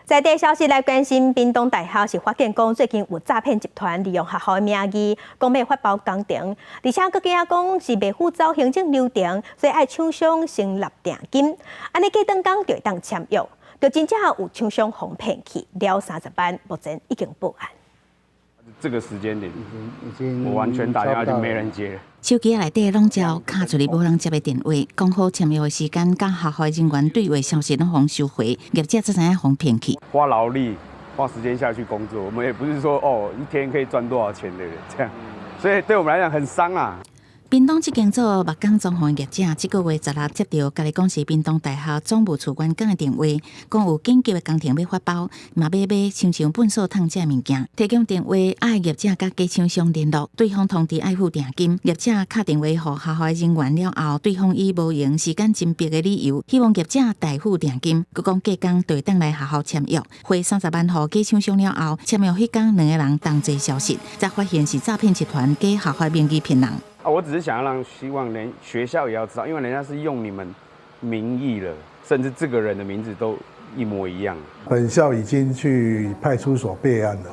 在地消息來關心，屏東大學是發現講最近有詐騙集團利用學校的名義，講欲發包工程，而且閣驚講是袂赴走行政流程，所以愛廠商先納訂金，按呢過轉工就會當簽約，就真正有廠商予騙去，了30萬，目前已經報案。這個時間點，已經我完全打電話就沒人接。手機內底攏照敲出來無人接的電話，講好簽約的時間，佮學校人員對話消息攏予收回，業者才知影予騙去。花勞力、花時間下去工作，我們也不是說哦一天可以賺多少錢的這樣，所以對我們來講很傷啊。屏東這間做木工裝潢的業者，這個月16接著家己講是屏東大學總務處員工的電話，講有緊急的工程欲發包，嘛欲買親像糞掃桶這物件，提供電話愛業者佮假廠商聯絡，對方通知愛付訂金。業者敲電話予學校人員了後，對方以無閒時間緊迫的理由，希望業者代付訂金，閣講過工就會當來學校簽約，匯30萬予假廠商了後，簽約彼工兩个人同齊消失，才發現是詐騙集團假學校名義騙人。啊，我只是想要讓希望連學校也要知道，因為人家是用你們名義了，甚至這個人的名字都一模一樣。本校已經去派出所備案了，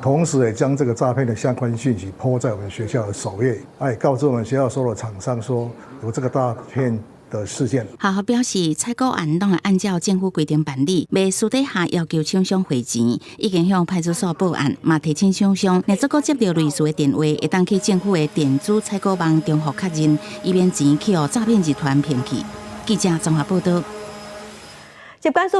同時也將這個詐騙的相關訊息 po 在我們學校的首頁，哎，告知我們學校所有廠商說有這個詐騙的事件。學校表示，採購案攏會按照政府規定辦理，袂私底下要求廠商匯錢，已經向派出所報案，嘛提醒廠商，若再閣接著類似的電話，會當去政府的電子採購網重複確認，以免錢去予詐騙集團騙去。記者綜合報導。疾管署。